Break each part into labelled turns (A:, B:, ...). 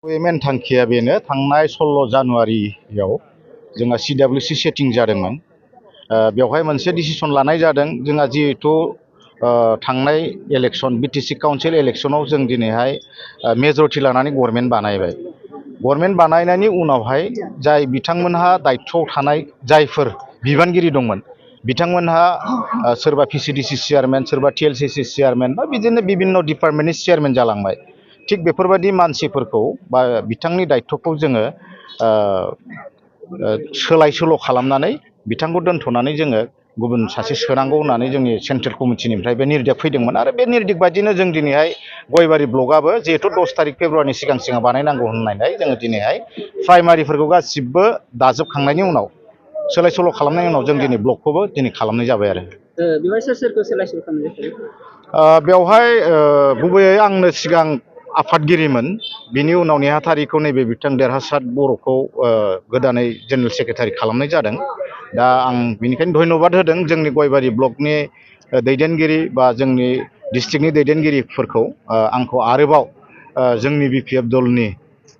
A: मेन थांखिया बेनो थांनाय 16 जानुवारियाव जोंहा CWC सेटिं जादोंमोन। बेवहाय मोनसे डिसिसन लानाय जादों जोंहा जिहेतु थांनाय इलेक्शन BTC काउन्सिल इलेक्शनाव जों दिनैहाय मेजरिटि लानानै गभर्नमेन्ट बानायबाय। गभर्नमेन्ट बानायनायनि उनावहाय जाय बिथांमोनहा दायित्वआव थानाय जायफोर बिबानगिरि दंमोन बिथांमोनहा सोरबा PCDC चेयारमेन सोरबा TLCC चेयारमेन बा बिदिनो बिभिन्न डिपार्टमेन्टनि चेयारमेन जालांबाय। थिग बेफोरबायदि मानसिफोरखौ बा बिथांनि दायित्वखौ जोङो सोलाय सोल' खालामनानै बिथांखौ दोनथ'नानै जोङो गुबुन सासे सोनांगौ होननानै जोंनि सेन्ट्रेल कमिटिनिफ्राय बे निर्देश फैदोंमोन आरो बे निर्देश बायदिनो जों दिनैहाय गयबारि ब्लकआबो जिहेतु 10 तारिख फेब्रुवारिनि सिगां बानायनांगौ होननानै जोङो दिनैहाय प्राइमारिफोरखौ गासिबो दाजोबखांनायनि उनाव सोलाय सोल' खालामनायनि उनाव जों दिनै ब्लकखौबो दिनै खालामनाय जाबाय आरो।
B: बेवहाय सोरखौ सोलाय सोल' खालामनाय जायो?
A: बेवहाय गुबैयै आंनो सिगां आफादगिरिमोन बिनि उनाव नेहाथारिखौ नैबे बिथां देरहासार बर'खौ गोदानै जेनेरेल सेक्रेटारि खालामनाय जादों। दा आं बेनिखायनो धन्यबाद होदों जोंनि गयबारि ब्लकनि दैदेनगिरि बा जोंनि डिस्ट्रिक्टनि दैदेनगिरिफोरखौ आंखौ आरोबाव जोंनि BPF दलनि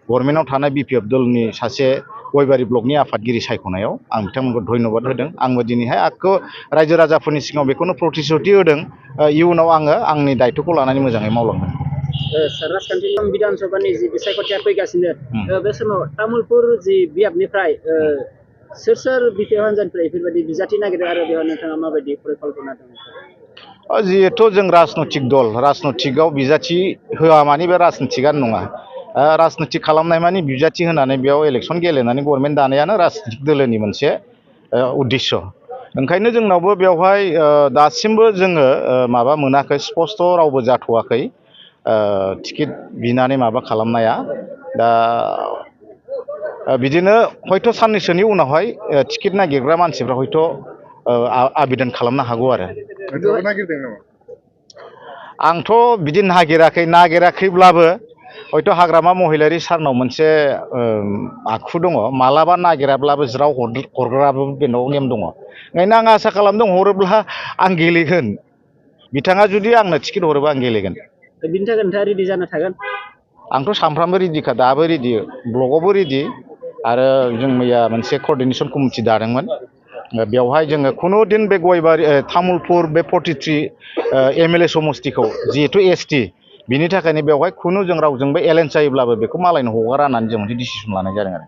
A: गभर्नमेन्टआव थानाय BPF दलनि सासे गयबारि ब्लकनि आफादगिरि सायख'नायाव आं बिथांमोनखौ धन्यबाद होदों। आंबो दिनैहाय आखौ रायजो राजाफोरनि सिगाङाव बेखौनो प्रतिश्रुति होदों इयुनाव आङो आंनि दायित्वखौ लानानै मोजाङै मावलांगोन।
B: राजखान्थि बिधान सभानि जि बिसायख'थिया फैगासिनो बे समाव तामुलपुर जि बियाबनिफ्राय सोर BPF हान्जानिफ्राय बेफोरबायदि बिजाथि नागिरो आरो बेयाव नोंथाङा माबायदि परिकल्पना दं?
A: जिहेथु जों राजनैतिक दल राजनैतिकआव बिजाथि होआ माने बे राजनैतिकआनो नङा। राजनैतिक खालामनाय माने बिजाथि होनानै बेयाव इलेक्सन गेलेनानै गभर्नमेन्ट दानायानो राजनैतिक दोलोनि मोनसे उद्देश्य। ओंखायनो जोंनावबो बेवहाय दासिमबो जोङो माबा मोनाखै स्पष्ट रावबो जाथ'वाखै टिकेट बिनानै माबा खालामनाया। दा बिदिनो हयथ' साननैसोनि उनावहाय टिकेट नागिरग्रा मानसिफ्रा हयथ' आवेदन खालामनो हागौ आरो। आंथ' बिदि नागिराखैब्लाबो हयथ' हाग्रामा महिलारि सारनाव मोनसे आखु दङ मालाबा नागिराब्लाबो ज्राव हरग्राबो बेनाव नेम दङ। ओंखायनो आं आसा खालामदों हरोब्ला आं गेलेगोन। बिथाङा जुदि आंनो टिकेट हरोबा आं गेलेगोन।
B: बिनि थाखाय नोंथाङा रेडि जाना थागोन?
A: आंथ' सानफ्रामबो रेडिखा दाबो रेडि ब्लकआवबो रेडि आरो जों मैया मोनसे कअर्डिनेसन कमिटि दादोंमोन। बेवहाय जोङो खुनु दिन बे गयबारि तामुलपुर बे 43 MLA समस्तिखौ जिहेतु ST बिनि थाखायनो बेवहाय खुनु जों रावजोंबो एलायन्स जायोब्लाबो बेखौ मालायनो हगारा होननानै जों मोनसे डिसिसन लानाय जादों आरो।